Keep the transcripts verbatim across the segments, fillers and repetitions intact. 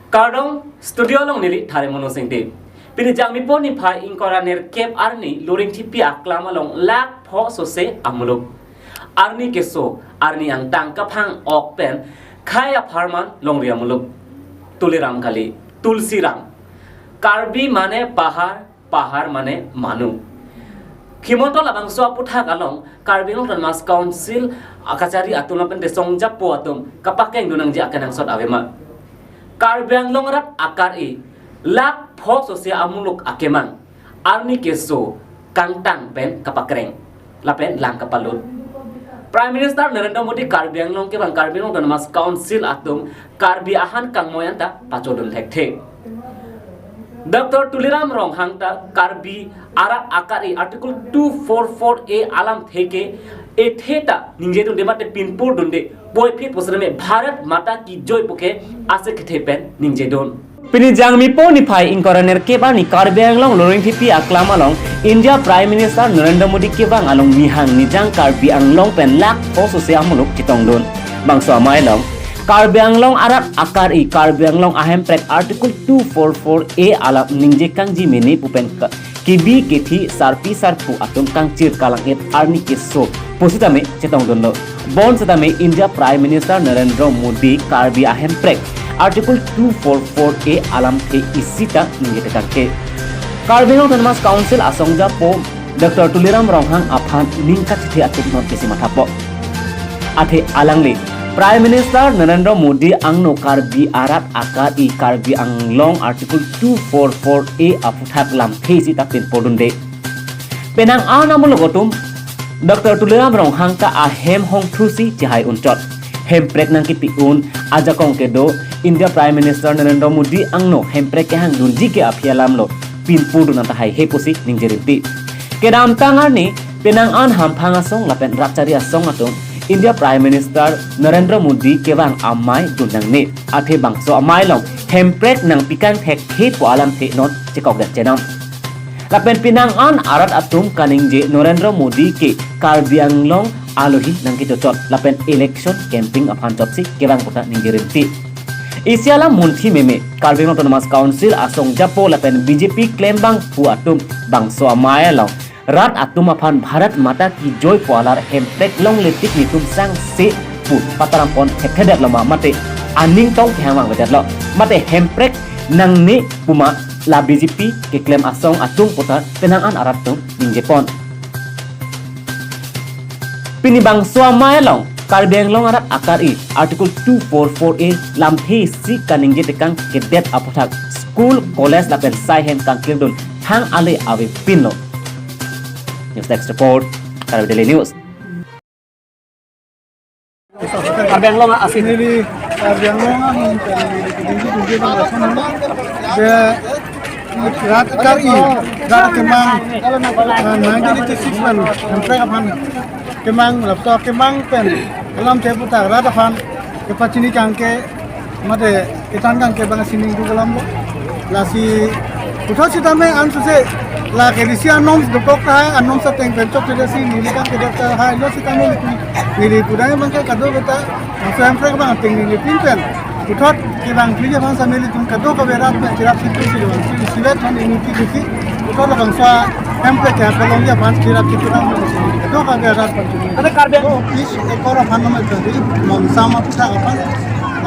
Kardom, studio along neli Thare Mono Singti. Pini Jangmipo niphai ingkoi ra nerkep arni Loringthepi aklam along lakh pho sose amuluk. Arni keso, arni angtang kaphang-ok pen khei apharman longri amuluk. Tuliram kali, Tulsiram. Karbi mane pahar, pahar mane manu. Himanta labangso aputhak along Karbi Anglong Autonomous Council akachari atum lapen desong japo atum kapakeng dunangji akenangsot avema. Karbi Anglong arat akar-i lakh pho sose amuluk akemang arni keso kangtang pen kapakreng lapen lang kapalut. Prime Minister Narendra Modi Karbi Anglong kevang Karbi Anglong Autonomous Council atum Karbi ahan kangmoi anta pachodun thekthe. Doctor Tuliram Ronghang ta Karbi arat akar-i Article two four four A alamthe ke ethe ta ningjedunde mate pinpurdunde puvoiphit pusitame Bharat Mata Ki Joy puke ase kethe pen ningjedun. Pini Jangmipo niphai ingkoi ra nerkep arni Karbi Anglong Loringthepi aklam along India Prime Minister Narendra Modi kevang along nihang nijang Karbi Anglong pen lakh pho sose amuluk chetongdun. Bangso amei along Karbi Anglong arat akar-i Karbi Anglong ahemprek Article two four four A alam ningje kangji mene pu pen ka-, kebi kethi sarpi sarpo atum kangchir kalang-et arni keso pusitame chetongdunlo. Bonsitame India Prime Minister Narendra Modi Karbi ahemprek Article two four four A alamthe isi ta ningje tekangke. Karbi Anglong Autonomous Council asong japo Doctor Tuliram Ronghang aphan ning kachethe atum non kesi mathapo. Athe alangli Prime Minister Narendra Modi angno Karbi arat akar-i Karbi Anglong Article two four four A aputhak lamthe isi ta pinpurdunde. Penang an amuluk atum Doctor Tuliram Ronghang ta ahem hongthusi chehai unchot. Hemprek nangkepi-un ajakong kedo India Prime Minister Narendra Modi angno hemprek kehangdunji ke aphi alamlo pinpurdun anta haihe pusi ningje rinti. Kedamtang arni penang an hamphang asong lapen ratchari asong atum India Prime Minister Narendra Modi kevang amei dun nangne. Athe bangso amei along hemprek nangpikang thekthe pu alamthe non chekokdet chenam. Lapen penang an arat atum kaningje Narendra Modi ke Karbi Anglong alohi nangkechochot lapen election campaign aphan chotsi kevang pu ta ningje rinti. Isi alam munthi meme Karbi Anglong Autonomous Council asong japo lapen B J P klembangphu atum bangso amei along rat atum aphan Bharat Mata Ki Joy pu alar hemprek longle tik netum sangse pu pataram pon thekthedet lo ma mate aning tong kehang vangvedet lo mate hemprek nangne puma la B J P keklem asong atum pu ta penang an arat atum ningjepon. Pini bangso amei along Karbi Anglong arat akar-i Article two four four A lamthe isi kaningje tekang kedet aputhak school, college lapen saihem kangkirdun thang ale avepinlo. News Desk Report, Karbi Daily News. Karbi Anglong asin. Neli Karbi Anglong ahin, neli kedingki kedingki bang lason hana. Je rat akar-i, rat kemang, ah, nineteen eighty-six pen, hemprek aphan kemang, laptop kemang pen, alamthe aputhak rat aphan kepachini kangke, mate kethan kangke bang sining tu kalam lo. Lasi puthot sitame ansose la kedisi anom dokok tahai, anom sateng pen chok kedisi neli kangke dokok tahai lo sitame neli, neli pudai bangke kado beta, laso hemprek bang ateng neli pin pen. Puthot kevang phi aphan sitame nelitum kado kave rat pen cherap situ si lo, si, sivet han ini ti si. Puthot labangso hemprek ya kolong ya aphan cherap situ ram kado kave rat pen. Ada Karbi Anglong. Please, ekor aphan nama tadi, mong sama puthak aphan.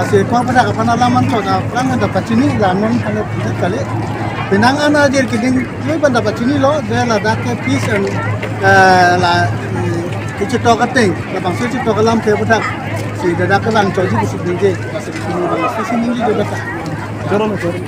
Lasi ekor puthak aphan alam an chot, aphan anta pachini, la non anta pachini kali. Penang an ajir keding, lui anta pachinilo, je ladak ke peace and, eh, la, mm, ichitok ateng, labangso ichitok alamthe aputhak. Si ladak ke lang choji bisi ningje, bisi ningje, bisi ningje, bisi ningje. Jorom, jorom.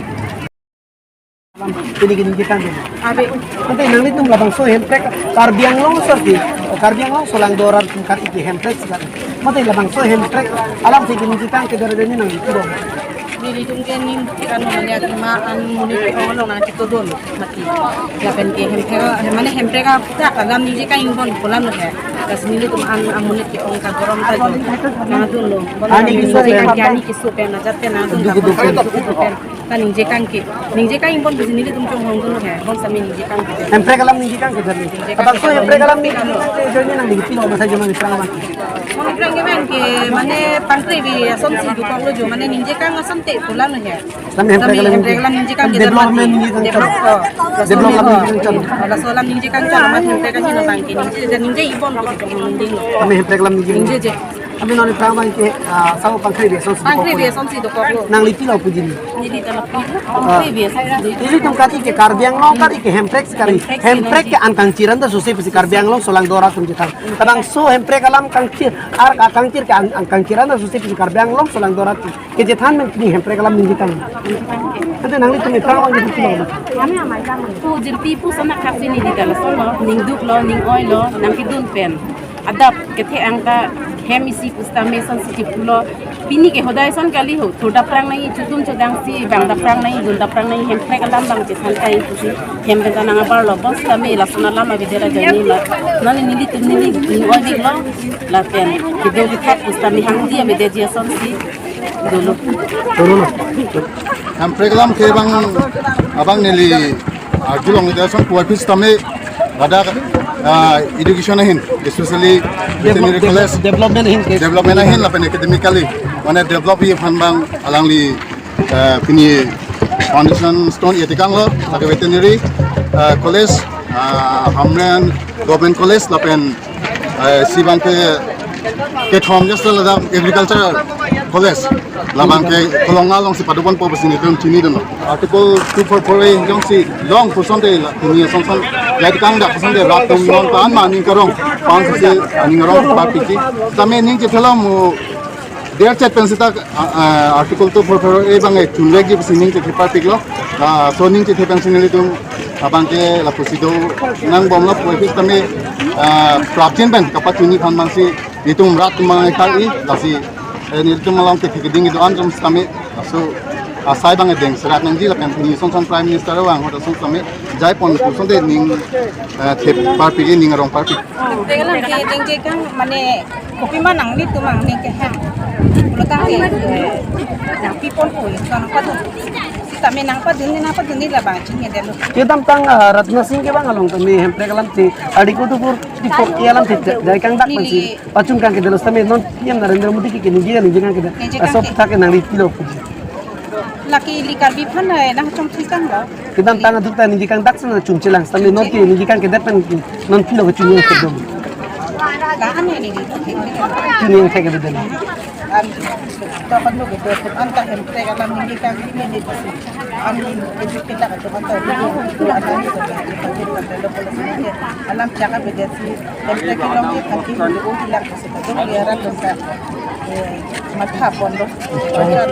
Pini gini kita ni. Abi. Mate nanglitum labangso hemprek Karbi Anglong sorti. O Karbi Anglong aso lang do arat tum kar-i ke hemprek sekali. Mate labangso hemprek alamthe gini kita ke dara deni nang itu dong. Nelitum ke ning kan namanya lima an muni ke orang nang kita don mati. Lapen ke hemprek, mane hemprek aputhak alam ningje ka ingbon kolam lo ke. Nelitum an amonit ke-ong ta gorom ta jo. Nangdunlo. Ani keso pen. Ani keso pen, ajat pen nangdun. Duk duk pen. Duk duk pen. Ta ningje kang ke. Ningje kang ingbom pusi nelitum chonghong dun he. Bonsitame ningje kang ke. Hemprek alam ningje kang ke jani. Ningje kang ke. Labangso hemprek alam ningje kang ke jani nangli pilo masa joma ni prang ma. Hemprek ke bang ke mane pangkri bi asonsi dokoklo jo mane ningje kang asonte pulang he. Tame hemprek alam ningje kang ke development ningje kang develop, oh. Develop alam ningje kang chalo. Laso alam ningje kang chalo, mane hemprek alam ningje kang ke ningje, ningje ibon ko ningje lo. Tame hemprek alam ningje. Ningje je. Tame non ni prang bang ke, ah, sao pangkri bi asonsi dokok. Pangkri bi asonsi dokoklo. Nangli pilo puji ni. Neli ta lapu. Ah. Pangkri bi asonsi dokok. Nelitum kati ke Karbi Anglong kari ke hemprek kari. Hemprek ke an kangchir anta sose pusi Karbi Anglong solangdo arat atum chethan. Labangso hemprek alam kangchir, ar kangchir ke an, an kangchir anta sose pusi Karbi Anglong solangdo arat atum kechethan pen pini hemprek alam ningje kang. Ante nanglitum ni prang bang ke pilo. Pu jirpi pu sana kaksi neli ta lason lo, ningduklo, ning-oilo, nangkedun pen. Adap kethe angka hem isi pusitame asonsi chipulo. Pini ke hodai ason kali ho, thur daprang nangji, chudun chudang si bang daprang nangji, dun daprang nangji, hemprek alam bang chethan kai pusi. Hem pen ta nang abar lo, bonsitame lason alam avedet ajani ma. Nani nelitum neli ning-oidiklo, lapen kedo kethak pusitame hangdi avedet ji asonsi. Dolo. Dolo na. Hemprek alam ke bang abang neli arjulong ida son kuat pusitame pada, ah, education ahin, especially veterinary college development ahin ke. Development ahin lapen academically mane develop ji aphan bang alangli, ah, pini foundation stone iti kanglo, lake veterinary, ah, college, ah, Hamren Government College lapen, eh, si bang ke kethom just ladak agriculture college labang ke Kolonga alongsi padopon po pusi nelitum chinidunlo. Article two four four A jongsi long pusonte la pini asonson ya kang dak pusonte rat atum non pan ma ning karong pan si ning karong parpikji. Tame ning chethelo mu der chet pen sita, ah, ah, article two four four A bang e chunvekji pusi ning chethe parpiklo. Ah, so ning chethe pen si nelitum abang ke lapusi do nangbomlo pu pusitame, ah, prapjin pen kapachini aphan bang si nelitum rat atum bang kali lasi, eh, nelitum along ke keding do an jom sitame laso asai bang deng serak nangji lapen ni song song Prime Minister vang hoda song sitame jaipon pusonte ning, eh, the parpik ning arong parpik. Hemprek alam ke ningje kang mane kopi ma nanglitum nangning kehang. Pulo tangte, eh, nangpipon pu, nangpadun. Sitame nangpadun ni, nangpadun ni labang chinidetlo. Kedamtang, ah, Rajnath Singh ke bang along tame hemprek alam si article two four four A alam si jai kang dak pensi pachun kang kedetlo sitame non P M Narendra Modi ke ningje ningje kang kedet. Ningje kang ke. Aso pithak ke nangli pilo puji. Lake ili Karbi aphan nangchongthui kanglo. Kedamtang aduk ta ningje kang dak sana chumchelang sitame non ke ningje kang kedet pen non pilo kechung kedom. La ane neli. Chun yang thek kedom. An to kan lo kedet anta hemprek alam ningje kang neli. An neli kedet kita kedet anta. Alam jaga beda si hemprek along ke thangki lo ilang kasi kedet biaran dong ka. Eh, matha pon lo.